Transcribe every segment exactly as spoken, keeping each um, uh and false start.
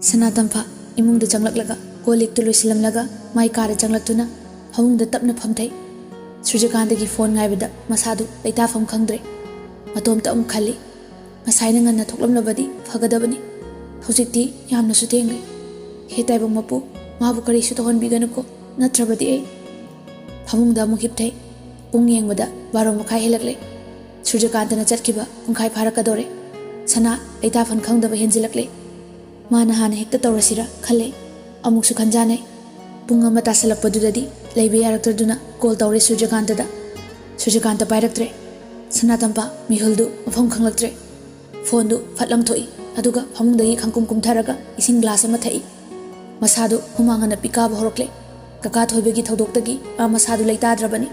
ꯁꯅꯥꯇꯝꯐꯥ ꯏꯃꯨꯡꯗ ꯆꯪꯂꯛꯂꯒ ꯀꯣꯜ ꯂꯤꯛꯇꯨ ꯂꯣꯏꯁꯤꯜꯂꯝꯂꯒ ꯃꯥꯏ ꯀꯥꯗ ꯆꯪꯂꯛꯇꯨꯅ ꯐꯃꯨꯡꯗ ꯇꯞꯅ ꯐꯝꯊꯩ꯫ ꯁꯨꯔꯖꯀꯥꯟꯇꯒꯤ ꯐꯣꯟ ꯉꯥꯏꯕꯗ ꯃꯁꯥꯗꯨ ꯂꯩꯇꯥꯐꯝ ꯈꯪꯗ꯭ꯔꯦ꯫ ꯃꯇꯣꯝꯇ ꯑꯃꯨꯛ ꯈꯜꯂꯤ, "ꯉꯁꯥꯏꯅ ꯉꯟꯅ ꯊꯣꯛꯂꯝꯂꯕꯗꯤ ꯐꯒꯗꯕꯅꯤ꯫ ꯍꯧꯖꯤꯛꯇꯤ ꯌꯥꯝꯅꯁꯨ ꯊꯦꯡꯂꯦ꯫ ꯍꯦ ꯇꯥꯏꯕꯪ ꯃꯄꯨ, ꯃꯥꯕꯨ ꯀꯔꯤꯁꯨ ꯇꯧꯍꯟꯕꯤꯒꯅꯨꯀꯣ, ꯅꯠꯇ꯭ꯔꯕꯗꯤ ꯑꯩ..." ꯐꯃꯨꯡꯗ ꯑꯃꯨꯛ ꯍꯤꯞꯊꯩ꯫ ꯄꯨꯡ ꯌꯦꯡꯕꯗ ꯕꯥꯔꯣ ꯃꯈꯥꯏ ꯍꯦꯜꯂꯛꯂꯦ꯫ ꯁꯨꯔꯖꯀꯥꯟꯇꯅ ꯆꯠꯈꯤꯕ ꯄꯨꯡꯈꯥꯏ ꯐꯥꯔꯛꯀꯗꯧꯔꯦ꯫ ꯁꯅꯥ ꯂꯩꯇꯥꯐꯝ ꯈꯪꯗꯕ ꯍꯦꯟꯖꯤꯜꯂꯛꯂꯦ꯫ ꯃꯥꯅ ꯍꯥꯟꯅ ꯍꯦꯛꯇ ꯇꯧꯔꯁꯤꯔ ꯈꯜꯂꯦ꯫ ꯑꯃꯨꯛꯁꯨ ꯈꯟꯖꯥꯟꯅꯩ꯫ ꯄꯨꯡ ꯑꯃ ꯇꯥꯁꯜꯂꯛꯄꯗꯨꯗꯗꯤ ꯂꯩꯕ ꯌꯥꯔꯛꯇ꯭ꯔꯗꯨꯅ ꯀꯣꯜ ꯇꯧꯔꯦ ꯁꯨꯔꯖꯀꯥꯟꯇꯗ꯫ ꯁꯨꯔꯖꯀꯥꯟꯇ ꯄꯥꯏꯔꯛꯇ꯭ꯔꯦ꯫ ꯁꯅꯥꯇꯝꯐꯥ ꯃꯤꯍꯨꯜꯗꯨ ꯃꯐꯝ ꯈꯪꯂꯛꯇ꯭ꯔꯦ꯫ ꯐꯣꯟꯗꯨ ꯐꯠ ꯂꯪꯊꯣꯛꯏ, ꯑꯗꯨꯒ ꯐꯃꯨꯡꯗꯒꯤ ꯈꯪꯀꯨꯝ ꯀꯨꯝꯊꯔꯒ ꯏꯁꯤꯡ ꯒ꯭ꯂꯥꯁ ꯑꯃ ꯊꯛꯏ꯫ ꯃꯁꯥꯗꯨ ꯍꯨꯃꯥꯡ ꯑꯅꯞꯄꯤ ꯀꯥꯕ ꯍꯧꯔꯛꯂꯦ꯫ ꯀꯀꯥ ꯊꯣꯏꯕꯒꯤ ꯊꯧꯗꯣꯛꯇꯒꯤ ꯃꯥ ꯃꯁꯥꯗꯨ ꯂꯩꯇꯥꯗ꯭ꯔꯕꯅꯤ꯫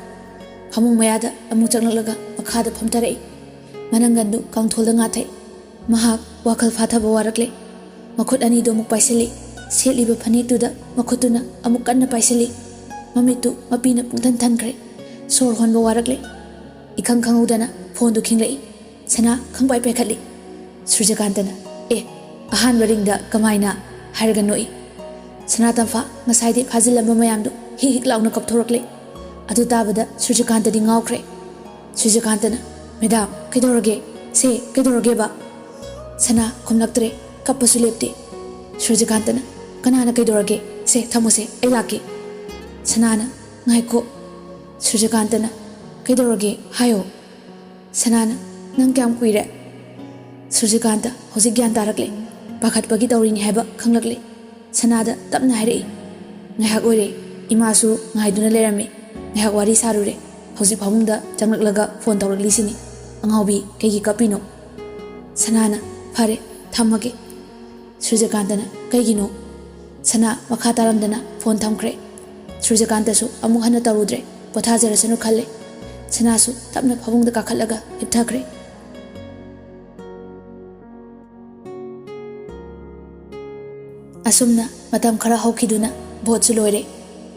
ꯐꯃꯨꯡ ꯃꯌꯥꯗ ꯑꯃꯨꯛ ꯆꯪꯂꯛꯂꯒ ꯃꯈꯥꯗ ꯐꯝꯊꯔꯛꯏ꯫ ꯃꯅꯪꯒꯟꯗꯨ ꯀꯥꯡꯊꯣꯜꯗ ꯉꯥꯊꯩ꯫ ꯃꯍꯥꯛ ꯋꯥꯈꯜ ꯐꯥꯊꯕ ꯋꯥꯔꯛꯂꯦ꯫ ꯃꯈꯨꯠ ꯑꯅꯤꯗꯨ ꯑꯃꯨꯛ ꯄꯥꯏꯁꯤꯜꯂꯤ꯫ ꯁꯦꯠꯂꯤꯕ ꯐꯅꯦꯛꯇꯨꯗ ꯃꯈꯨꯠꯇꯨꯅ ꯑꯃꯨꯛ ꯀꯟꯅ ꯄꯥꯏꯁꯤꯜꯂꯤ꯫ ꯃꯃꯤꯠꯇꯨ ꯃꯄꯤꯅ ꯄꯨꯡꯊꯟ ꯊꯟꯈ꯭ꯔꯦ꯫ ꯁꯣꯔ ꯍꯣꯟꯕ ꯋꯥꯔꯛꯂꯦ꯫ ꯏꯈꯪ ꯈꯪꯍꯧꯗꯅ ꯐꯣꯟꯗꯨ ꯈꯤꯡꯂꯛꯏ꯫ ꯁꯅꯥ ꯈꯪꯄꯥꯏ ꯄꯥꯏꯈꯠꯂꯤ꯫ ꯁꯨꯔꯖꯀꯥꯟꯇꯅ, "ꯑꯦ, ꯑꯍꯥꯟꯕ ꯔꯤꯡꯗ ꯀꯃꯥꯏꯅ?" ꯍꯥꯏꯔꯒ ꯅꯣꯛꯏ꯫ ꯁꯅꯥꯇꯝꯐꯥ ꯉꯁꯥꯏꯗꯤ ꯐꯥꯖꯤꯜꯂꯝꯕ ꯃꯌꯥꯝꯗꯨ ꯍꯤꯛ ꯍꯤꯛ ꯂꯥꯎꯅ ꯀꯞꯊꯣꯔꯛꯂꯦ꯫ ꯑꯗꯨ ꯇꯥꯕꯗ ꯁꯨꯔꯖꯀꯥꯟꯇꯗꯤ ꯉꯥꯎꯈ꯭ꯔꯦ꯫ ꯁꯨꯔꯖꯀꯥꯟꯇꯅ, "ꯃꯦꯗꯥꯝ, ꯀꯩꯗꯧꯔꯒꯦ? ꯁꯦ, ꯀꯩꯗꯧꯔꯒꯦꯕ?" ꯁꯅꯥ ꯈꯨꯝꯂꯛꯇ꯭ꯔꯦ, ꯀꯞꯄꯁꯨ ꯂꯦꯞꯇꯦ꯫ ꯁꯨꯔꯖꯀꯥꯟꯇꯅ, "ꯀꯅꯥꯅ ꯀꯩꯗꯧꯔꯒꯦ? ꯁꯦ, ꯊꯝꯃꯣꯁꯦ, ꯑꯩ ꯂꯥꯛꯀꯦ꯫" ꯁꯅꯥꯅ, "ꯉꯥꯏꯈꯣ꯫" ꯁꯨꯔꯖꯀꯥꯟꯇꯅ, "ꯀꯩꯗꯧꯔꯒꯦ? ꯍꯥꯏꯌꯣ꯫" ꯁꯅꯥꯅ, "ꯅꯪ ꯀꯌꯥꯝ ꯀꯨꯏꯔꯦ?" ꯁꯨꯔꯖꯀꯥꯟꯇ ꯍꯧꯖꯤꯛ ꯒ꯭ꯌꯥꯟ ꯇꯥꯔꯛꯂꯦ꯫ ꯄꯥꯈꯠꯄꯒꯤ ꯇꯧꯔꯤꯅꯤ ꯍꯥꯏꯕ ꯈꯪꯂꯛꯂꯦ꯫ ꯁꯅꯥꯗ ꯇꯞꯅ ꯍꯥꯏꯔꯛꯏ, "ꯉꯥꯏꯍꯥꯛ ꯑꯣꯏꯔꯦ, ꯏꯃꯥꯁꯨ ꯉꯥꯏꯗꯨꯅ ꯂꯩꯔꯝꯃꯤ꯫ ꯉꯥꯏꯍꯥꯛ ꯋꯥꯔꯤ ꯁꯥꯔꯨꯔꯦ꯫ ꯍꯧꯖꯤꯛ ꯐꯃꯨꯡꯗ ꯆꯪꯂꯛꯂꯒ ꯐꯣꯟ ꯇꯧꯔꯛꯂꯤꯁꯤꯅꯤ꯫ ꯑꯉꯥꯎꯕꯤ, ꯀꯩꯒꯤ ꯀꯞꯄꯤꯅꯣ?" ꯁꯅꯥꯅ, "ꯐꯔꯦ, ꯊꯝꯃꯒꯦ꯫" ꯁꯨꯔꯖꯀꯥꯟꯇꯅ, "ꯀꯩꯒꯤꯅꯣ?" ꯁꯅꯥ ꯃꯈꯥ ꯇꯥꯔꯝꯗꯅ ꯐꯣꯟ ꯊꯝꯈ꯭ꯔꯦ꯫ ꯁꯨꯔꯖꯀꯥꯟꯇꯁꯨ ꯑꯃꯨꯛ ꯍꯟꯅ ꯇꯧꯔꯨꯗ꯭ꯔꯦ, ꯄꯣꯊꯥꯖꯔꯁꯅꯨ ꯈꯜꯂꯦ꯫ ꯁꯅꯥꯁꯨ ꯇꯞꯅ ꯐꯃꯨꯡꯗ ꯀꯥꯈꯠꯂꯒ ꯍꯤꯞꯊꯈ꯭ꯔꯦ꯫ ꯑꯁꯨꯝꯅ ꯃꯇꯝ ꯈꯔ ꯍꯧꯈꯤꯗꯨꯅ ꯚꯣꯠꯁꯨ ꯂꯣꯏꯔꯦ꯫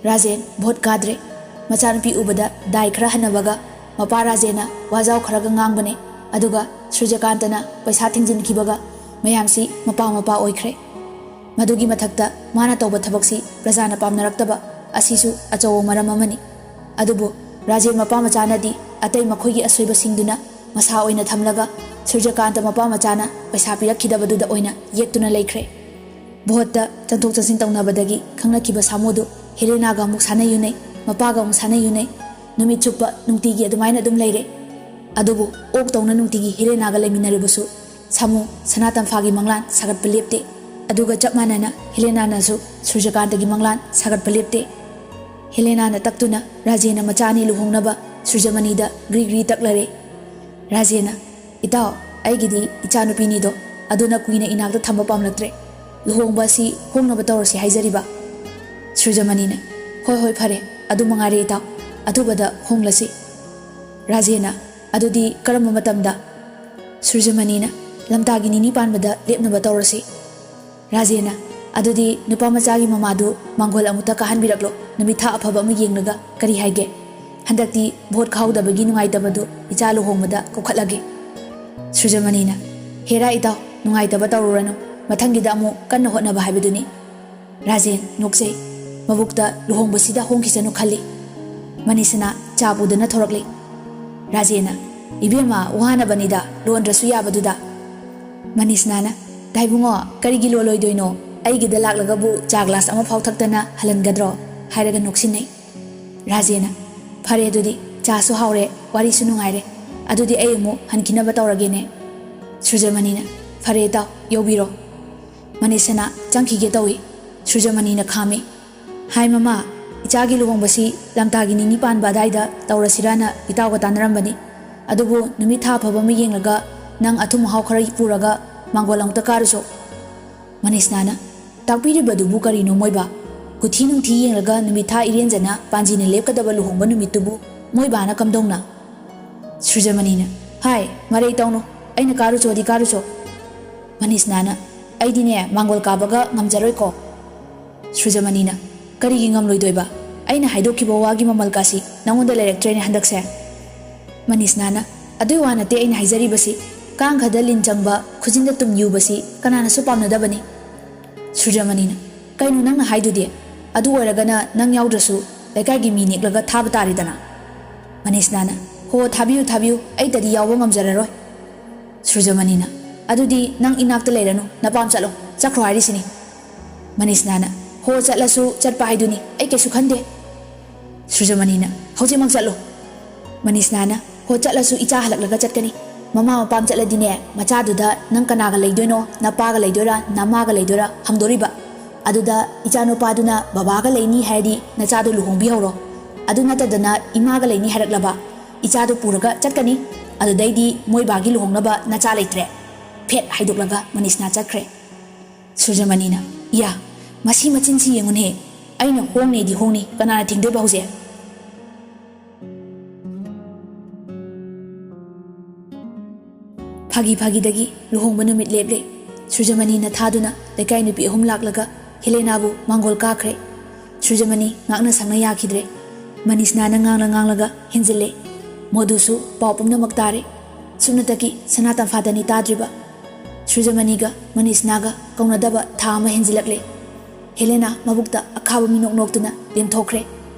ꯔꯥꯖꯦꯟ ꯚꯣꯠ ꯀꯥꯗ꯭ꯔꯦ꯫ ꯃꯆꯥꯅꯨꯄꯤ ꯎꯕꯗ ꯗꯥꯏ ꯈꯔ ꯍꯟꯅꯕꯒ ꯃꯄꯥ ꯔꯥꯖꯦꯟꯅ ꯋꯥꯖꯥꯎ ꯈꯔꯒ ꯉꯥꯡꯕꯅꯦ꯫ ꯑꯗꯨꯒ ꯁꯨꯔꯖꯀꯥꯟꯇꯅ ꯄꯩꯁꯥ ꯊꯤꯡꯖꯤꯟꯈꯤꯕꯒ ꯃꯌꯥꯝꯁꯤ ꯃꯄꯥ ꯃꯄꯥ ꯑꯣꯏꯈ꯭ꯔꯦ꯫ ꯃꯗꯨꯒꯤ ꯃꯊꯛꯇ ꯃꯥꯅ ꯇꯧꯕ ꯊꯕꯛꯁꯤ ꯄ꯭ꯔꯖꯥꯅ ꯄꯥꯝꯅꯔꯛꯇꯕ ꯑꯁꯤꯁꯨ ꯑꯆꯧꯕ ꯃꯔꯝ ꯑꯃꯅꯤ꯫ ꯑꯗꯨꯕꯨ ꯔꯥꯖꯦꯟ ꯃꯄꯥ ꯃꯆꯥꯅꯗꯤ ꯑꯇꯩ ꯃꯈꯣꯏꯒꯤ ꯑꯁꯣꯏꯕꯁꯤꯡꯗꯨꯅ ꯃꯁꯥ ꯑꯣꯏꯅ ꯊꯝꯂꯒ ꯁꯨꯔꯖꯀꯥꯟꯇ ꯃꯄꯥ ꯃꯆꯥꯅ ꯄꯩꯁꯥ ꯄꯤꯔꯛꯈꯤꯗꯕꯗꯨꯗ ꯑꯣꯏꯅ ꯌꯦꯠꯇꯨꯅ ꯂꯩꯈ꯭ꯔꯦ꯫ ꯚꯣꯠꯇ ꯆꯪꯊꯣꯛ ꯆꯪꯁꯤꯟ ꯇꯧꯅꯕꯗꯒꯤ ꯈꯪꯅꯈꯤꯕ ꯁꯥꯃꯨꯗꯨ ꯍꯦꯂꯦꯅꯥꯒ ꯑꯃꯨꯛ ꯁꯥꯟꯅ ꯌꯨꯅꯩ, ꯃꯄꯥꯒ ꯑꯃꯨꯛ ꯁꯥꯟꯅ ꯌꯨꯅꯩ꯫ ꯅꯨꯃꯤꯠ ꯆꯨꯞꯄ ꯅꯨꯡꯇꯤꯒꯤ ꯑꯗꯨꯃꯥꯏꯅ ꯑꯗꯨꯝ ꯂꯩꯔꯦ꯫ ꯑꯗꯨꯕꯨ ꯑꯣꯛꯇꯧꯅ ꯅꯨꯡꯇꯤꯒꯤ ꯍꯦꯂꯦꯅꯥꯒ ꯂꯩꯃꯤꯟꯅꯔꯤꯕꯁꯨ ꯁꯥꯃꯨ ꯁꯅꯥ ꯇꯝꯐꯥꯒꯤ ꯃꯪꯂꯥꯟ ꯁꯥꯒꯠꯄ ꯂꯦꯞꯇꯦ꯫ ꯑꯗꯨꯒ ꯆꯞ ꯃꯥꯟꯅꯅ ꯍꯦꯂꯦꯅꯥꯅꯁꯨ ꯁꯨꯔꯖꯀꯥꯟꯇꯒꯤ ꯃꯪꯂꯥꯟ ꯁꯥꯒꯠꯄ ꯂꯦꯞꯇꯦ꯫ ꯍꯦꯂꯦꯅꯥꯅ ꯇꯛꯇꯨꯅ ꯔꯥꯖꯦꯟꯅ ꯃꯆꯥ ꯑꯅꯤ ꯂꯨꯍꯣꯡꯅꯕ ꯁꯨꯔꯖꯃꯅꯤꯗ ꯒ꯭ꯔꯤ ꯒ꯭ꯔꯤ ꯇꯛꯂꯔꯦ꯫ ꯔꯥꯖꯦꯟꯅ, "ꯏꯇꯥꯎ, ꯑꯩꯒꯤꯗꯤ ꯏꯆꯥꯅꯨꯄꯤꯅꯤꯗꯣ, ꯑꯗꯨꯅ ꯀꯨꯏꯅ ꯏꯅꯥꯛꯇ ꯊꯝꯕ ꯄꯥꯝꯂꯛꯇ꯭ꯔꯦ꯫ ꯂꯨꯍꯣꯡꯕ ꯑꯁꯤ ꯍꯣꯡꯅꯕ ꯇꯧꯔꯁꯤ ꯍꯥꯏꯖꯔꯤꯕ꯫" ꯁꯨꯔꯖꯃꯅꯤꯅ, "ꯍꯣꯏ, ꯍꯣꯏ, ꯐꯔꯦ, ꯑꯗꯨ ꯃꯉꯥꯏꯔꯦ ꯏꯇꯥꯎ, ꯑꯊꯨꯕꯗ ꯍꯣꯡꯂꯁꯤ꯫" ꯔꯥꯖꯦꯟꯅ, "ꯑꯗꯨꯗꯤ ꯀꯔꯝꯕ ꯃꯇꯝꯗ?" ꯁꯨꯔꯖꯃꯅꯤꯅ, "ꯂꯝꯇꯥꯒꯤ ꯅꯤꯅꯤ ꯄꯥꯟꯕꯗ ꯂꯦꯞꯅꯕ ꯇꯧꯔꯁꯤ꯫" ꯔꯥꯖꯦꯟꯅ, "ꯑꯗꯨꯗꯤ ꯅꯨꯄꯥ ꯃꯆꯥꯒꯤ ꯃꯃꯥꯗꯨ ꯃꯥꯡꯒꯣꯜ ꯑꯃꯨꯛꯇ ꯀꯥꯍꯟꯕꯤꯔꯛꯂꯣ, ꯅꯨꯃꯤꯠ ꯊꯥ ꯑꯐꯕ ꯑꯃ ꯌꯦꯡꯂꯒ꯫ ꯀꯔꯤ ꯍꯥꯏꯒꯦ? ꯍꯟꯗꯛꯇꯤ ꯚꯣꯠ ꯈꯥꯍꯧꯗꯕꯒꯤ ꯅꯨꯡꯉꯥꯏꯇꯕꯗꯨ ꯏꯆꯥ ꯂꯨꯍꯣꯡꯕꯗ ꯀꯣꯛꯈꯠꯂꯒꯦ꯫" ꯁꯨꯔꯖꯃꯅꯤꯅ, "ꯍꯦꯔꯥ ꯏꯇꯥꯎ, ꯅꯨꯡꯉꯥꯏꯇꯕ ꯇꯧꯔꯨꯔꯅꯨ, ꯃꯊꯪꯒꯤꯗ ꯑꯃꯨꯛ ꯀꯟꯅ ꯍꯣꯠꯅꯕ ꯍꯥꯏꯕꯗꯨꯅꯤ꯫" ꯔꯥꯖꯦꯟ ꯅꯣꯛꯆꯩ꯫ ꯃꯕꯨꯛꯇ ꯂꯨꯍꯣꯡꯕꯁꯤꯗ ꯍꯣꯡꯈꯤꯁꯅꯨ ꯈꯜꯂꯤ꯫ ꯃꯅꯤꯁꯅꯥ ꯆꯥ ꯄꯨꯗꯨꯅ ꯊꯣꯔꯛꯂꯤ꯫ ꯔꯥꯖꯦꯟꯅ, "ꯏꯕꯦꯝꯃ, ꯋꯥꯅꯕꯅꯤꯗ, ꯂꯣꯟꯗ꯭ꯔꯁꯨ ꯌꯥꯕꯗꯨꯗ꯫" ꯃꯅꯤꯁꯅꯥꯅ, "ꯇꯥꯏꯕꯨꯡꯉꯣ, ꯀꯔꯤꯒꯤ ꯂꯣꯜꯂꯣꯏꯗꯣꯏꯅꯣ? ꯑꯩꯒꯤꯗ ꯂꯥꯛꯂꯒꯕꯨ ꯆꯥ ꯒ꯭ꯂꯥꯁ ꯑꯃ ꯐꯥꯎ ꯊꯛꯇꯅ ꯍꯜꯍꯟꯒꯗ꯭ꯔꯣ?" ꯍꯥꯏꯔꯒ ꯅꯣꯛꯁꯤꯟꯅꯩ꯫ ꯔꯥꯖꯦꯟꯅ, "ꯐꯔꯦ ꯑꯗꯨꯗꯤ, ꯆꯥꯁꯨ ꯍꯥꯎꯔꯦ, ꯋꯥꯔꯤꯁꯨ ꯅꯨꯡꯉꯥꯏꯔꯦ꯫ ꯑꯗꯨꯗꯤ ꯑꯩ ꯑꯃꯨꯛ ꯍꯟꯈꯤꯅꯕ ꯇꯧꯔꯒꯦꯅꯦ꯫" ꯁꯨꯔꯖꯃꯅꯤꯅ, "ꯐꯔꯦ ꯏꯇꯥꯎ, ꯌꯧꯕꯤꯔꯣ꯫" ꯃꯅꯤꯁꯅꯥ ꯆꯪꯈꯤꯒꯦ ꯇꯧꯏ꯫ ꯁꯨꯔꯖꯃꯅꯤꯅ ꯈꯥꯝꯃꯤ꯫ "ꯍꯥꯏ ꯃꯃꯥ, ꯏꯆꯥꯒꯤ ꯂꯨꯍꯣꯡꯕꯁꯤ ꯂꯝꯇꯥꯒꯤ ꯅꯤꯅꯤ ꯄꯥꯟꯕ ꯑꯗꯥꯏꯗ ꯇꯧꯔꯁꯤꯔꯥꯅ ꯏꯇꯥꯎꯒ ꯇꯥꯟꯅꯔꯝꯕꯅꯤ꯫ ꯑꯗꯨꯕꯨ ꯅꯨꯃꯤꯠ ꯊꯥ ꯐꯕ ꯑꯃ ꯌꯦꯡꯂꯒ ꯅꯪ ꯑꯊꯨꯝ ꯑꯍꯥꯎ ꯈꯔ ꯄꯨꯔꯒ ꯃꯥꯡꯒꯣꯜ ꯑꯃꯨꯛꯇ ꯀꯥꯔꯨꯆꯣ꯫" ꯃꯅꯤꯁꯅꯥꯅ, "ꯇꯥꯛꯄꯤꯔꯤꯕꯗꯨꯕꯨ ꯀꯔꯤꯅꯣ ꯃꯣꯏꯕꯥ? ꯀꯨꯊꯤ ꯅꯨꯡꯊꯤ ꯌꯦꯡꯂꯒ ꯅꯨꯃꯤꯠ ꯊꯥ ꯏꯔꯦꯟꯖꯅ ꯄꯥꯟꯖꯤꯅ ꯂꯦꯞꯀꯗꯕ ꯂꯨꯍꯣꯡꯕ ꯅꯨꯃꯤꯠꯇꯨꯕꯨ ꯃꯣꯏꯕꯥꯅ ꯀꯝꯗꯧꯅ?" ꯁꯨꯔꯖꯃꯅꯤꯅ, "ꯍꯥꯏ, ꯃꯔꯩ ꯇꯧꯅꯨ, ꯑꯩꯅ ꯀꯥꯔꯨꯆꯣꯗꯤ ꯀꯥꯔꯨꯆꯣ꯫" ꯃꯅꯤꯁꯅꯥꯅ, "ꯑꯩꯗꯤꯅꯦ ꯃꯥꯡꯒꯣꯜ ꯀꯥꯕꯒ ꯉꯝꯖꯔꯣꯏꯀꯣ꯫" ꯁꯨꯔꯖꯃꯅꯤꯅ, "ꯀꯔꯤꯒꯤ ꯉꯝꯂꯣꯏꯗꯣꯏꯕ? ꯑꯩꯅ ꯍꯥꯏꯗꯣꯛꯈꯤꯕ ꯋꯥꯒꯤ ꯃꯃꯜ ꯀꯥꯁꯤ ꯅꯉꯣꯟꯗ ꯂꯩꯔꯛꯇ꯭ꯔꯦꯅꯦ ꯍꯟꯗꯛꯁꯦ꯫" ꯃꯅꯤꯁꯅꯥꯅ, "ꯑꯗꯨꯏ ꯋꯥ ꯅꯠꯇꯦ ꯑꯩꯅ ꯍꯥꯏꯖꯔꯤꯕꯁꯤ, ꯀꯥꯡꯈꯗ ꯂꯤꯟ ꯆꯪꯕ, ꯈꯨꯖꯤꯟꯗ ꯇꯨꯝ ꯌꯨꯕꯁꯤ ꯀꯅꯥꯅꯁꯨ ꯄꯥꯝꯅꯗꯕꯅꯤ꯫" ꯁꯨꯔꯖꯃꯅꯤꯅ, "ꯀꯩꯅꯣ ꯅꯪꯅ ꯍꯥꯏꯗꯨꯗꯤ? ꯑꯗꯨ ꯑꯣꯏꯔꯒꯅ ꯅꯪ ꯌꯥꯎꯗ꯭ꯔꯁꯨ ꯂꯩꯀꯥꯏꯒꯤ ꯃꯤ ꯅꯦꯛꯂꯒ ꯊꯥꯕ ꯇꯥꯔꯦꯗꯅ?" ꯃꯅꯤꯁꯅꯥꯅ, "ꯍꯣ, ꯊꯥꯕꯤꯌꯨ, ꯊꯥꯕꯤꯌꯨ, ꯑꯩꯇꯗꯤ ꯌꯥꯎꯕ ꯉꯝꯖꯔꯔꯣꯏ꯫" ꯁꯨꯔꯖꯃꯅꯤꯅ, "ꯑꯗꯨꯗꯤ ꯅꯪ ꯏꯅꯥꯛꯇ ꯂꯩꯔꯅꯨ, ꯅꯄꯥꯝ ꯆꯠꯂꯣ, ꯆꯠꯈ꯭ꯔꯣ ꯍꯥꯏꯔꯤꯁꯤꯅꯤ꯫" ꯃꯅꯤꯁꯅꯥꯅ, "ꯍꯣ, ꯆꯠꯂꯁꯨ ꯆꯠꯄ ꯍꯥꯏꯗꯨꯅꯤ, ꯑꯩ ꯀꯩꯁꯨ ꯈꯟꯗꯦ꯫" ꯁꯨꯔꯖꯃꯅꯤꯅ, "ꯍꯧꯖꯤꯛꯃꯛ ꯆꯠꯂꯣ꯫" ꯃꯅꯤꯁꯅꯥꯅ, "ꯍꯣ, ꯆꯠꯂꯁꯨ ꯏꯆꯥ ꯍꯜꯂꯛꯂꯒ ꯆꯠꯀꯅꯤ꯫ ꯃꯃꯥ ꯃꯄꯥꯝ ꯆꯠꯂꯗꯤꯅꯦ, ꯃꯆꯥꯗꯨꯗ ꯅꯪ ꯀꯅꯥꯒ ꯂꯩꯗꯣꯏꯅꯣ, ꯅꯄꯥꯒ ꯂꯩꯗꯣꯏꯔꯥ, ꯅꯃꯥꯒ ꯂꯩꯗꯣꯏꯔꯥ ꯍꯪꯗꯣꯔꯤꯕ꯫ ꯑꯗꯨꯗ ꯏꯆꯥꯅꯨꯄꯥꯗꯨꯅ ꯕꯕꯥꯒ ꯂꯩꯅꯤ ꯍꯥꯏꯔꯗꯤ ꯅꯆꯥꯗꯣ ꯂꯨꯍꯣꯡꯕꯤꯍꯧꯔꯣ꯫ ꯑꯗꯨ ꯅꯠꯇꯗꯅ ꯏꯃꯥꯒ ꯂꯩꯅꯤ ꯍꯥꯏꯔꯛꯂꯕ, ꯏꯆꯥꯗꯣ ꯄꯨꯔꯒ ꯆꯠꯀꯅꯤ꯫ ꯑꯗꯨꯗꯩꯗꯤ ꯃꯣꯏ ꯕꯥꯒꯤ ꯂꯨꯍꯣꯡꯅꯕ ꯅꯆꯥ ꯂꯩꯇ꯭ꯔꯦ꯫" ꯐꯦꯠ ꯍꯥꯏꯗꯣꯛꯂꯒ ꯃꯅꯤꯁꯅꯥ ꯆꯠꯈ꯭ꯔꯦ꯫ ꯁꯨꯔꯖꯃꯅꯤꯅ, "ꯏꯌꯥ, ꯃꯁꯤ ꯃꯆꯤꯟꯁꯤ ꯌꯦꯡꯉꯨꯅꯦ꯫ ꯑꯩꯅ ꯍꯣꯡꯅꯦꯗꯤ ꯍꯣꯡꯅꯤ, ꯀꯅꯥꯅ ꯊꯤꯡꯗꯣꯏꯕ ꯍꯧꯖꯤꯛ?" ꯐꯥꯒꯤ ꯐꯥꯒꯤꯗꯒꯤ ꯂꯨꯍꯣꯡꯕ ꯅꯨꯃꯤꯠ ꯂꯦꯞꯂꯦ꯫ ꯁꯨꯔꯖꯃꯅꯤꯅ ꯊꯥꯗꯨꯅ ꯂꯩꯀꯥꯏ ꯅꯨꯄꯤ ꯑꯍꯨꯝ ꯂꯥꯛꯂꯒ ꯍꯦꯂꯦꯅꯥꯕꯨ ꯃꯥꯡꯒꯣꯜ ꯀꯥꯈ꯭ꯔꯦ꯫ ꯁꯨꯔꯖꯃꯅꯤ ꯉꯥꯛꯅ ꯁꯛꯅ ꯌꯥꯈꯤꯗ꯭ꯔꯦ꯫ ꯃꯅꯤꯁꯅꯥꯅ ꯉꯥꯡꯂ ꯉꯥꯡꯂꯒ ꯍꯦꯟꯖꯤꯜꯂꯦ꯫ ꯃꯣꯗꯨꯁꯨ ꯄꯥꯎ ꯄꯨꯝꯅꯃꯛ ꯇꯥꯔꯦ꯫ ꯁꯨꯞꯅꯇꯒꯤ ꯁꯅꯥ ꯇꯝꯐꯥꯗꯅꯤ ꯇꯥꯗ꯭ꯔꯤꯕ꯫ ꯁꯨꯔꯖꯃꯅꯤꯒ ꯃꯅꯤꯁꯅꯥꯒ ꯀꯧꯅꯗꯕ ꯊꯥ ꯑꯃ ꯍꯦꯟꯖꯤꯜꯂꯛꯂꯦ꯫ ꯍꯦꯂꯦꯅꯥ ꯃꯕꯨꯛꯇ ꯑꯈꯥꯕ ꯃꯤꯅꯣꯛ ꯅꯣꯛꯇꯨꯅ ꯂꯦꯝꯊꯣꯛꯈ꯭ꯔꯦ꯫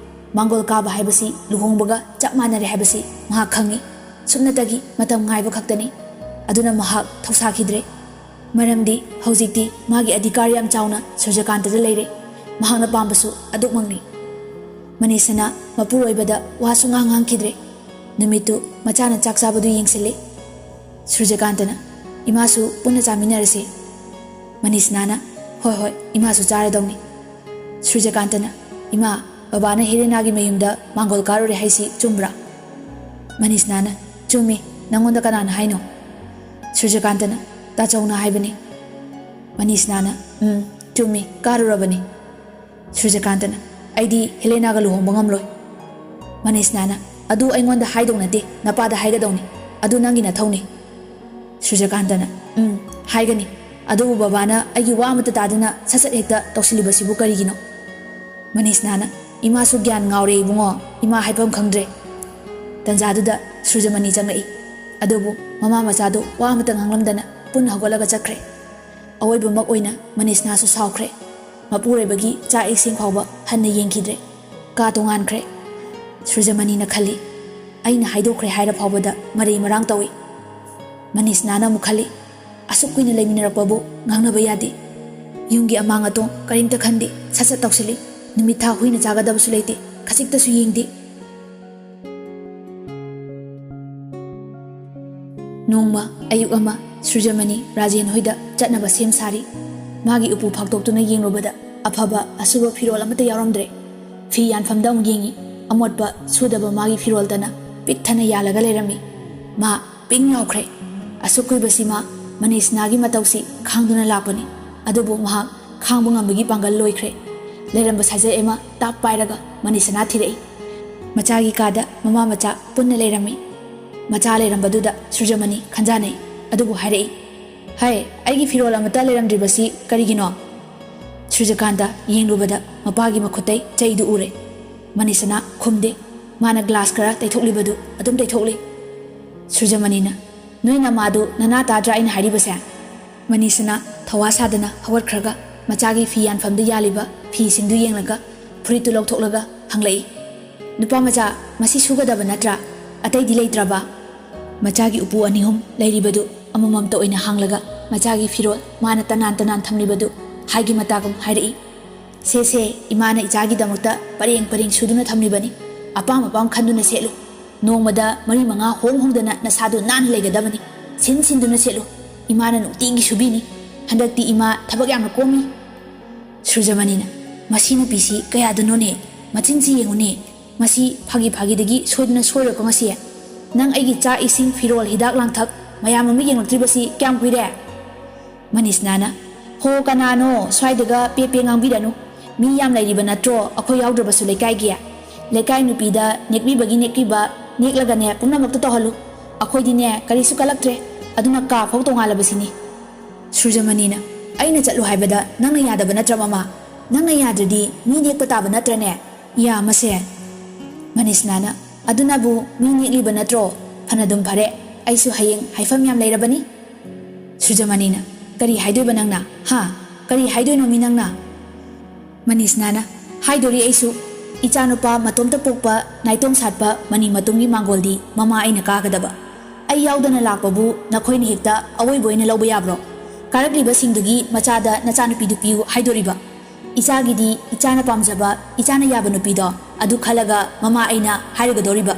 ꯃꯥꯡꯒꯣꯜ ꯀꯥꯕ ꯍꯥꯏꯕꯁꯤ ꯂꯨꯍꯣꯡꯕꯒ ꯆꯞ ꯃꯥꯟꯅꯔꯦ ꯍꯥꯏꯕꯁꯤ ꯃꯍꯥꯛ ꯈꯪꯏ꯫ ꯁꯨꯞꯅꯇꯒꯤ ꯃꯇꯝ ꯉꯥꯏꯕ ꯈꯛꯇꯅꯤ꯫ ꯑꯗꯨꯅ ꯃꯍꯥꯛ ꯊꯧꯁꯥꯈꯤꯗ꯭ꯔꯦ꯫ ꯃꯔꯝꯗꯤ ꯍꯧꯖꯤꯛꯇꯤ ꯃꯥꯒꯤ ꯑꯙꯤꯀꯥꯔ ꯌꯥꯝ ꯆꯥꯎꯅ ꯁꯨꯔꯖꯀꯥꯟꯇꯗ ꯂꯩꯔꯦ꯫ ꯃꯍꯥꯛꯅ ꯄꯥꯝꯕꯁꯨ ꯑꯗꯨꯃꯛꯅꯤ꯫ ꯃꯅꯤꯁꯅꯥ ꯃꯄꯨꯔꯣꯏꯕꯗ ꯋꯥ ꯁꯨꯡꯉꯥꯡ ꯉꯥꯡꯈꯤꯗ꯭ꯔꯦ꯫ ꯅꯨꯃꯤꯠꯇꯨ ꯃꯆꯥꯅ ꯆꯥꯛ ꯆꯥꯕꯗꯨ ꯌꯦꯡꯁꯤꯜꯂꯤ꯫ ꯁꯨꯔꯖꯀꯥꯟꯇꯅ, "ꯏꯃꯥꯁꯨ ꯄꯨꯟꯅ ꯆꯥꯃꯤꯟꯅꯔꯁꯤ꯫" ꯃꯅꯤꯁꯅꯥꯅ, "ꯍꯣꯏ, ꯍꯣꯏ, ꯏꯃꯥꯁꯨ ꯆꯥꯔꯗꯧꯅꯤ꯫" ꯁꯨꯔꯖꯀꯥꯟꯇꯅ, "ꯏꯃꯥ, ꯕꯕꯥꯅ ꯍꯦꯂꯦꯅꯥꯒꯤ ꯃꯌꯨꯝꯗ ꯃꯥꯡꯒꯣꯜ ꯀꯥꯔꯨꯔꯦ ꯍꯥꯏꯁꯤ ꯆꯨꯝꯕ꯭ꯔꯥ?" ꯃꯅꯤꯁꯅꯥꯅ, "ꯆꯨꯝꯃꯤ, ꯅꯪꯉꯣꯟꯗ ꯀꯅꯥꯅ ꯍꯥꯏꯅꯣ?" ꯁꯨꯔꯖꯀꯥꯟꯇꯅ, "ꯇꯥꯆꯧꯅ ꯍꯥꯏꯕꯅꯤ꯫" ꯃꯅꯤꯁꯅꯥꯅ, "ꯎꯝ, ꯆꯨꯝꯃꯤ, ꯀꯥꯔꯨꯔꯕꯅꯤ꯫" ꯁꯨꯔꯖꯀꯥꯟꯇꯅ, "ꯑꯩꯗꯤ ꯍꯦꯂꯦꯅꯥꯒ ꯂꯨꯍꯣꯡꯕ ꯉꯝꯂꯣꯏ꯫" ꯃꯅꯤꯁꯅꯥꯅ, "ꯑꯗꯨ ꯑꯩꯉꯣꯟꯗ ꯍꯥꯏꯗꯧ ꯅꯠꯇꯦ, ꯅꯄꯥꯗ ꯍꯥꯏꯒꯗꯧꯅꯤ꯫ ꯑꯗꯨ ꯅꯪꯒꯤ ꯅꯊꯧꯅꯤ꯫" ꯁꯨꯔꯖꯀꯥꯟꯇꯅ, "ꯎꯝ, ꯍꯥꯏꯒꯅꯤ꯫ ꯑꯗꯨꯕꯨ ꯕꯕꯥꯅ ꯑꯩꯒꯤ ꯋꯥ ꯑꯃꯠꯇ ꯇꯥꯗꯅ ꯁꯠ ꯁꯠ ꯍꯦꯛꯇ ꯇꯧꯁꯤꯜꯂꯤꯕꯁꯤꯕꯨ ꯀꯔꯤꯒꯤꯅꯣ?" ꯃꯅꯤꯁꯅꯥꯅ, "ꯏꯃꯥꯁꯨ ꯒ꯭ꯌꯥꯟ ꯉꯥꯎꯔꯦ ꯏꯕꯨꯡꯉꯣ, ꯏꯃꯥ ꯍꯥꯏꯐꯝ ꯈꯪꯗ꯭ꯔꯦ꯫" ꯇꯟꯖꯥꯗꯨꯗ ꯁꯨꯔꯖꯃꯅꯤ ꯆꯪꯂꯛꯏ꯫ ꯑꯗꯨꯕꯨ ꯃꯃꯥ ꯃꯆꯥꯗꯨ ꯋꯥ ꯑꯃꯠꯇ ꯉꯥꯡꯂꯝꯗꯅ ꯄꯨꯟꯅ ꯍꯧꯒꯠꯂꯒ ꯆꯠꯈ꯭ꯔꯦ꯫ ꯑꯋꯣꯏꯕꯃꯛ ꯑꯣꯏꯅ ꯃꯅꯤꯁꯅꯥꯁꯨ ꯁꯥꯎꯈ꯭ꯔꯦ꯫ ꯃꯄꯨꯔꯣꯏꯕꯒꯤ ꯆꯥꯛ ꯏꯁꯤꯡ ꯐꯥꯎꯕ ꯍꯟꯅ ꯌꯦꯡꯈꯤꯗ꯭ꯔꯦ꯫ ꯀꯥ ꯇꯣꯉꯥꯟꯈ꯭ꯔꯦ꯫ ꯁꯨꯔꯖꯃꯅꯤꯅ ꯈꯜꯂꯤ, "ꯑꯩꯅ ꯍꯥꯏꯗꯣꯛꯈ꯭ꯔꯦ ꯍꯥꯏꯔ ꯐꯥꯎꯕꯗ ꯃꯔꯩ ꯃꯔꯥꯡ ꯇꯧꯏ꯫" ꯃꯅꯤꯁꯅꯥꯅ ꯑꯃꯨꯛ ꯈꯜꯂꯤ, "ꯑꯁꯨꯛ ꯀꯨꯏꯅ ꯂꯩꯃꯤꯟꯅꯔꯛꯄꯕꯨ ꯉꯥꯡꯅꯕ ꯌꯥꯗꯦ꯫ ꯌꯨꯝꯒꯤ ꯑꯃꯥꯡ ꯑꯇꯣꯡ ꯀꯔꯤꯝꯇ ꯈꯟꯗꯦ, ꯁꯠ ꯁꯠ ꯇꯧꯁꯤꯜꯂꯤ꯫ ꯅꯨꯃꯤꯠ ꯊꯥ ꯍꯨꯏꯅ ꯆꯥꯒꯗꯕꯁꯨ ꯂꯩꯇꯦ, ꯈꯖꯤꯛꯇꯁꯨ ꯌꯦꯡꯗꯦ꯫" ꯅꯣꯡꯃ ꯑꯌꯨꯛ ꯑꯃ ꯁꯨꯔꯖꯃꯅꯤ ꯔꯥꯖꯦꯟ ꯍꯣꯏꯗ ꯆꯠꯅꯕ ꯁꯦꯝ ꯁꯥꯔꯤ꯫ ꯃꯥꯒꯤ ꯎꯄꯨ ꯐꯥꯛꯇꯣꯛꯇꯨꯅ ꯌꯦꯡꯂꯨꯕꯗ ꯑꯐꯕ ꯑꯁꯨꯕ ꯐꯤꯔꯣꯜ ꯑꯃꯠꯇ ꯌꯥꯎꯔꯝꯗ꯭ꯔꯦ꯫ ꯐꯤ ꯌꯥꯟꯐꯝꯗ ꯑꯃꯨꯛ ꯌꯦꯡꯉꯤ꯫ ꯑꯃꯣꯠꯄ ꯁꯨꯗꯕ ꯃꯥꯒꯤ ꯐꯤꯔꯣꯜꯇꯅ ꯄꯤꯛ ꯊꯟꯅ ꯌꯥꯜꯂꯒ ꯂꯩꯔꯝꯃꯤ꯫ ꯃꯥ ꯄꯤꯡ ꯂꯥꯎꯈ꯭ꯔꯦ꯫ ꯑꯁꯨꯛ ꯀꯨꯏꯕꯁꯤ ꯃꯥ ꯃꯅꯤꯁꯅꯥꯒꯤ ꯃꯇꯧꯁꯤ ꯈꯥꯡꯗꯨꯅ ꯂꯥꯛꯄꯅꯤ꯫ ꯑꯗꯨꯕꯨ ꯃꯍꯥꯛ ꯈꯥꯡꯕ ꯉꯝꯕꯒꯤ ꯄꯥꯡꯒꯜ ꯂꯣꯏꯈ꯭ꯔꯦ꯫ ꯂꯩꯔꯝꯕ ꯁꯥꯖꯦꯜ ꯑꯃ ꯇꯥꯞ ꯄꯥꯏꯔꯒ ꯃꯅꯤꯁꯅꯥ ꯊꯤꯔꯛꯏ꯫ ꯃꯆꯥꯒꯤ ꯀꯥꯗ ꯃꯃꯥ ꯃꯆꯥ ꯄꯨꯟꯅ ꯂꯩꯔꯝꯃꯤ꯫ ꯃꯆꯥ ꯂꯩꯔꯝꯕꯗꯨꯗ ꯁꯨꯔꯖꯃꯅꯤ ꯈꯟꯖꯥꯅꯩ꯫ ꯑꯗꯨꯕꯨ ꯍꯥꯏꯔꯛꯏ, "ꯍꯩ, ꯑꯩꯒꯤ ꯐꯤꯔꯣꯜ ꯑꯃꯠꯇ ꯂꯩꯔꯝꯗ꯭ꯔꯤꯕꯁꯤ ꯀꯔꯤꯒꯤꯅꯣ?" ꯁꯨꯔꯖꯀꯥꯟꯇ ꯌꯦꯡꯂꯨꯕꯗ ꯃꯄꯥꯒꯤ ꯃꯈꯨꯠꯇꯩ ꯆꯩꯗꯨ ꯎꯔꯦ꯫ ꯃꯅꯤꯁꯅꯥ ꯈꯨꯝꯗꯦ꯫ ꯃꯥꯅ ꯒ꯭ꯂꯥꯁ ꯈꯔ ꯇꯩꯊꯣꯛꯂꯤꯕꯗꯨ ꯑꯗꯨꯝ ꯇꯩꯊꯣꯛꯂꯤ꯫ ꯁꯨꯔꯖꯃꯅꯤꯅ, "ꯅꯣꯏ ꯅꯃꯥꯗꯨ ꯅꯅꯥ ꯇꯥꯗ꯭ꯔꯥ ꯑꯩꯅ ꯍꯥꯏꯔꯤꯕꯁꯦ?" ꯃꯅꯤꯁꯅꯥ ꯊꯧꯋꯥ ꯁꯥꯗꯅ ꯍꯧꯒꯠꯈ꯭ꯔꯒ ꯃꯆꯥꯒꯤ ꯐꯤ ꯌꯥꯟꯐꯝꯗ ꯌꯥꯜꯂꯤꯕ ꯐꯤꯁꯤꯡꯗꯨ ꯌꯦꯡꯂꯒ ꯐꯨꯔꯤꯠꯇꯨ ꯂꯧꯊꯣꯛꯂꯒ ꯍꯪꯂꯛꯏ, "ꯅꯨꯄꯥ ꯃꯆꯥ, ꯃꯁꯤ ꯁꯨꯒꯗꯕ ꯅꯠꯇ꯭ꯔꯥ? ꯑꯇꯩꯗꯤ ꯂꯩꯇ꯭ꯔꯕ?" ꯃꯆꯥꯒꯤ ꯎꯄꯨ ꯑꯅꯤ ꯑꯍꯨꯝ ꯂꯩꯔꯤꯕꯗꯨ ꯑꯃꯃꯝꯇ ꯑꯣꯏꯅ ꯍꯥꯡꯂꯒ ꯃꯆꯥꯒꯤ ꯐꯤꯔꯣꯜ ꯃꯥꯅ ꯇꯅꯥꯟ ꯇꯅꯥꯟ ꯊꯝꯂꯤꯕꯗꯨ ꯍꯥꯏꯒꯤ ꯃꯇꯥꯒꯨꯝ ꯍꯥꯏꯔꯛꯏ, "ꯁꯦ ꯁꯦ, ꯏꯃꯥꯅ ꯏꯆꯥꯒꯤꯗꯃꯛꯇ ꯄꯔꯦꯡ ꯄꯔꯦꯡ ꯁꯨꯗꯨꯅ ꯊꯝꯂꯤꯕꯅꯤ꯫ ꯑꯄꯥꯝ ꯑꯄꯥꯝ ꯈꯟꯗꯨꯅ ꯁꯦꯠꯂꯨ꯫ ꯅꯣꯡꯃꯗ ꯃꯔꯤ ꯃꯉꯥ ꯍꯣꯡ ꯍꯣꯡꯗꯅ ꯅꯁꯥꯗꯨ ꯅꯥꯟꯅ ꯂꯩꯒꯗꯕꯅꯤ꯫ ꯁꯤꯟ ꯁꯤꯟꯗꯨꯅ ꯁꯦꯠꯂꯨ꯫ ꯏꯃꯥꯅ ꯅꯨꯡꯇꯤꯒꯤ ꯁꯨꯕꯤꯅꯤ꯫ ꯍꯟꯗꯛꯇꯤ ꯏꯃꯥ ꯊꯕꯛ ꯌꯥꯝꯅ ꯀꯣꯝꯃꯤ꯫" ꯁꯨꯔꯖꯃꯅꯤꯅ, "ꯃꯁꯤ ꯅꯨꯄꯤꯁꯤ ꯀꯌꯥꯗꯅꯣꯅꯦ? ꯃꯆꯤꯟꯁꯤ ꯌꯦꯡꯉꯨꯅꯦ꯫ ꯃꯁꯤ ꯐꯥꯒꯤ ꯐꯥꯒꯤꯗꯒꯤ ꯁꯣꯏꯗꯅ ꯁꯣꯏꯔꯣꯏꯀꯣ ꯉꯁꯤ꯫ ꯅꯪ ꯑꯩꯒꯤ ꯆꯥꯛ ꯏꯁꯤꯡ ꯐꯤꯔꯣꯜ ꯍꯤꯗꯥꯛ ꯂꯥꯡꯊꯛ ꯃꯌꯥꯝ ꯑꯃ ꯌꯦꯡꯂꯛꯇ꯭ꯔꯤꯕꯁꯤ ꯀꯌꯥꯝ ꯀꯨꯏꯔꯦ?" ꯃꯅꯤꯁꯅꯥꯅ, "ꯍꯣ, ꯀꯅꯥꯅꯣ ꯁ꯭ꯋꯥꯏꯗꯒ ꯄꯦ ꯄꯦ ꯉꯥꯡꯕꯤꯔꯅꯨ꯫ ꯃꯤ ꯌꯥꯝ ꯂꯩꯔꯤꯕ ꯅꯠꯇ꯭ꯔꯣ ꯑꯩꯈꯣꯏ ꯌꯥꯎꯗ꯭ꯔꯕꯁꯨ ꯂꯩꯀꯥꯏꯒꯤ? ꯂꯩꯀꯥꯏ ꯅꯨꯄꯤꯗ ꯅꯦꯛꯄꯤꯕꯒꯤ ꯅꯦꯛꯄꯤꯕ, ꯅꯦꯛꯂꯒꯅꯦ ꯄꯨꯝꯅꯃꯛꯇ ꯇꯧꯍꯜꯂꯨ꯫ ꯑꯩꯈꯣꯏꯗꯤꯅꯦ ꯀꯔꯤꯁꯨ ꯀꯜꯂꯛꯇ꯭ꯔꯦ꯫ ꯑꯗꯨꯅ ꯀꯥ ꯐꯥꯎ ꯇꯣꯉꯥꯜꯂꯕꯁꯤꯅꯤ꯫" ꯁꯨꯔꯖꯃꯅꯤꯅ, "ꯑꯩꯅ ꯆꯠꯂꯨ ꯍꯥꯏꯕꯗ ꯅꯪꯅ ꯌꯥꯗꯕ ꯅꯠꯇ꯭ꯔ ꯃꯃꯥ? ꯅꯪꯅ ꯌꯥꯗ꯭ꯔꯗꯤ ꯃꯤ ꯅꯦꯛꯄ ꯇꯥꯕ ꯅꯠꯇ꯭ꯔꯅꯦ? ꯏꯌꯥ ꯃꯁꯦ꯫" ꯃꯅꯤꯁꯅꯥꯅ, "ꯑꯗꯨꯅꯕꯨ ꯃꯤ ꯅꯦꯛꯂꯤꯕ ꯅꯠꯇ꯭ꯔꯣ? ꯐꯅꯗꯨꯝ ꯐꯔꯦ꯫ ꯑꯩꯁꯨ ꯍꯌꯦꯡ ꯍꯥꯏꯐꯝ ꯌꯥꯝ ꯂꯩꯔꯕꯅꯤ꯫" ꯁꯨꯔꯖꯃꯅꯤꯅ, "ꯀꯔꯤ ꯍꯥꯏꯗꯣꯏꯕ ꯅꯪꯅ? ꯍꯥ? ꯀꯔꯤ ꯍꯥꯏꯗꯣꯏꯅꯣ ꯃꯤ ꯅꯪꯅ?" ꯃꯅꯤꯁꯅꯥꯅ, "ꯍꯥꯏꯗꯣꯔꯤ ꯑꯩꯁꯨ꯫ ꯏꯆꯥꯅꯨꯄꯥ ꯃꯇꯣꯝꯇ ꯄꯣꯛꯄ ꯅꯥꯏꯇꯣꯝ ꯁꯥꯠꯄ ꯃꯅꯤ ꯃꯇꯨꯝꯒꯤ ꯃꯥꯡꯒꯣꯜꯗꯤ ꯃꯃꯥ ꯑꯩꯅ ꯀꯥꯒꯗꯕ꯫ ꯑꯩ ꯌꯥꯎꯗꯅ ꯂꯥꯛꯄꯕꯨ ꯅꯈꯣꯏꯅ ꯍꯦꯛꯇ ꯑꯋꯣꯏꯕ ꯑꯣꯏꯅ ꯂꯧꯕ ꯌꯥꯕ꯭ꯔꯣ? ꯀꯥꯔꯛꯂꯤꯕꯁꯤꯡꯗꯨꯒꯤ ꯃꯆꯥꯗ ꯅꯆꯥꯅꯨꯄꯤꯗꯨ ꯄꯤꯌꯨ ꯍꯥꯏꯗꯣꯔꯤꯕ? ꯏꯆꯥꯒꯤꯗꯤ ꯏꯆꯥꯅ ꯄꯥꯝꯖꯕ, ꯏꯆꯥꯅ ꯌꯥꯕ ꯅꯨꯄꯤꯗꯣ ꯑꯗꯨ ꯈꯜꯂꯒ ꯃꯃꯥ ꯑꯩꯅ ꯍꯥꯏꯔꯨꯒꯗꯧꯔꯤꯕ?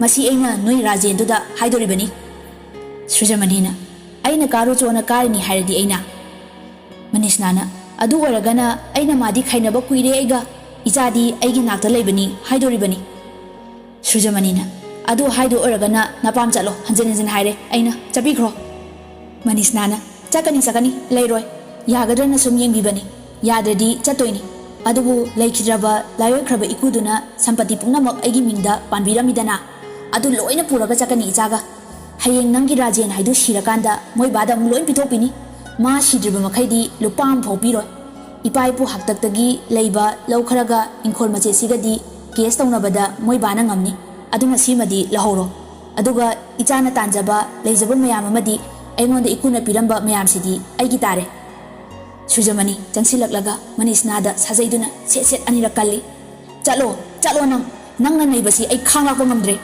ꯃꯁꯤ ꯑꯩꯅ ꯅꯣꯏ ꯔꯥꯖꯦꯟꯗꯨꯗ ꯍꯥꯏꯗꯣꯔꯤꯕꯅꯤ?" ꯁ꯭ꯔꯤꯖꯃꯅꯤꯅ, "ꯑꯩꯅ ꯀꯥꯔꯨꯆꯣꯅ ꯀꯥꯔꯤꯅꯤ ꯍꯥꯏꯔꯗꯤ ꯑꯩꯅ?" ꯃꯅꯤꯁꯅꯥꯅ, "ꯑꯗꯨ ꯑꯣꯏꯔꯒꯅ ꯑꯩꯅ ꯃꯥꯗꯤ ꯈꯥꯏꯅꯕ ꯀꯨꯏꯔꯦ ꯑꯩꯒ, ꯏꯆꯥꯗꯤ ꯑꯩꯒꯤ ꯅꯥꯛꯇ ꯂꯩꯕꯅꯤ ꯍꯥꯏꯗꯣꯔꯤꯕꯅꯤ?" ꯁ꯭ꯔꯤꯖꯃꯅꯤꯅ, "ꯑꯗꯨ ꯍꯥꯏꯗꯣ ꯑꯣꯏꯔꯒꯅ ꯅꯄꯥꯝ ꯆꯠꯂꯣ, ꯍꯟꯖꯤꯟ ꯍꯟꯖꯤꯟ ꯍꯥꯏꯔꯦ ꯑꯩꯅ, ꯆꯠꯄꯤꯈ꯭ꯔꯣ꯫" ꯃꯅꯤꯁꯅꯥꯅ, "ꯆꯠꯀꯅꯤ, ꯆꯠꯀꯅꯤ, ꯂꯩꯔꯣꯏ꯫ ꯌꯥꯒꯗ꯭ꯔꯅ ꯁꯨꯝ ꯌꯦꯡꯕꯤꯕꯅꯤ, ꯌꯥꯗ꯭ꯔꯗꯤ ꯆꯠꯇꯣꯏꯅꯤ꯫ ꯑꯗꯨꯕꯨ ꯂꯩꯈꯤꯗ꯭ꯔꯕ, ꯂꯥꯏꯑꯣꯏꯈ꯭ꯔꯕ ꯏꯀꯨꯗꯨꯅ ꯁꯝꯄꯇꯤ ꯄꯨꯝꯅꯃꯛ ꯑꯩꯒꯤ ꯃꯤꯡꯗ ꯄꯥꯟꯕꯤꯔꯝꯃꯤꯗꯅ, ꯑꯗꯨ ꯂꯣꯏꯅ ꯄꯨꯔꯒ ꯆꯠꯀꯅꯤ ꯏꯆꯥꯒ꯫ ꯍꯌꯦꯡ ꯅꯪꯒꯤ ꯔꯥꯖꯦꯟ ꯍꯥꯏꯗꯨ ꯁꯤꯔꯀꯥꯟꯗ ꯃꯣꯏ ꯕꯥꯗ ꯑꯃꯨꯛ ꯂꯣꯏ ꯄꯤꯊꯣꯛꯄꯤꯅꯤ꯫ ꯃꯥ ꯁꯤꯗ꯭ꯔꯤꯕ ꯃꯈꯩꯗꯤ ꯂꯨꯄꯥ ꯑꯃ ꯐꯥꯎ ꯄꯤꯔꯣꯏ꯫ ꯏꯄꯥ ꯏꯄꯨ ꯍꯥꯛꯇꯛꯇꯒꯤ ꯂꯩꯕ ꯂꯧ ꯈꯔꯒ ꯏꯪꯈꯣꯜ ꯃꯆꯦꯠꯁꯤꯒꯗꯤ ꯀꯦꯁ ꯇꯧꯅꯕꯗ ꯃꯣꯏ ꯕꯥꯅ ꯉꯝꯅꯤ꯫ ꯑꯗꯨꯅ ꯁꯤꯃꯗꯤ ꯂꯧꯍꯧꯔꯣ꯫ ꯑꯗꯨꯒ ꯏꯆꯥꯅ ꯇꯥꯟꯖꯕ, ꯂꯩꯖꯕ ꯃꯌꯥꯝ ꯑꯃꯗꯤ ꯑꯩꯉꯣꯟꯗ ꯏꯀꯨꯅ ꯄꯤꯔꯝꯕ ꯃꯌꯥꯝꯁꯤꯗꯤ ꯑꯩꯒꯤ ꯇꯥꯔꯦ꯫" ꯁꯨꯔꯖꯃꯅꯤ ꯆꯪꯁꯤꯜꯂꯛꯂꯒ ꯃꯅꯤꯁꯅꯥꯗ ꯁꯥꯖꯩꯗꯨꯅ ꯁꯦꯠ ꯁꯦꯠ ꯑꯅꯤꯔꯛ ꯀꯜꯂꯤ꯫ "ꯆꯠꯂꯣ, ꯆꯠꯂꯣ ꯅꯪ! ꯅꯪꯅ ꯅꯩꯕꯁꯤ ꯑꯩ ꯈꯥꯡ ꯂꯥꯛꯄ ꯉꯝꯗ꯭ꯔꯦ!"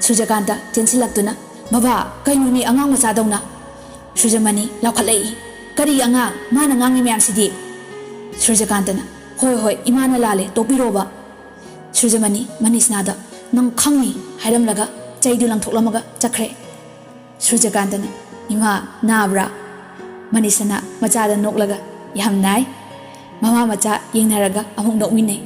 ꯁꯨꯔꯖꯀꯥꯟꯇ ꯆꯦꯟꯁꯤꯜꯂꯛꯇꯨꯅ, "ꯕꯕꯥ, ꯀꯩꯅꯣꯅꯦ ꯑꯉꯥꯡ ꯃꯆꯥꯗꯧꯅ?" ꯁꯨꯔꯖꯃꯅꯤ ꯂꯥꯎꯈꯠꯂꯛꯏ꯫ "ꯀꯔꯤ ꯑꯉꯥꯡ? ꯃꯥꯅ ꯉꯥꯡꯉꯤ ꯃꯌꯥꯝꯁꯤꯗꯤ?" ꯁꯨꯔꯖꯀꯥꯟꯇꯅ, "ꯍꯣꯏ, ꯍꯣꯏ, ꯏꯃꯥꯅ ꯂꯥꯜꯂꯦ, ꯇꯣꯛꯄꯤꯔꯣꯕ꯫" ꯁꯨꯔꯖꯃꯅꯤ ꯃꯅꯤꯁꯅꯥꯗ, "ꯅꯪ ꯈꯪꯅꯤ" ꯍꯥꯏꯔꯝꯂꯒ ꯆꯩꯗꯨ ꯂꯪꯊꯣꯛꯂꯝꯃꯒ ꯆꯠꯈ꯭ꯔꯦ꯫ ꯁꯨꯔꯖꯀꯥꯟꯇꯅ, "ꯏꯃꯥ, ꯅꯥꯕ꯭ꯔꯥ?" ꯃꯅꯤꯁꯅꯥ ꯃꯆꯥꯗ ꯅꯣꯛꯂꯒ, "ꯌꯥꯝ ꯅꯥꯏ꯫" ꯃꯃꯥ ꯃꯆꯥ ꯌꯦꯡꯅꯔꯒ ꯑꯃꯨꯛ ꯅꯣꯛꯃꯤꯟꯅꯩ꯫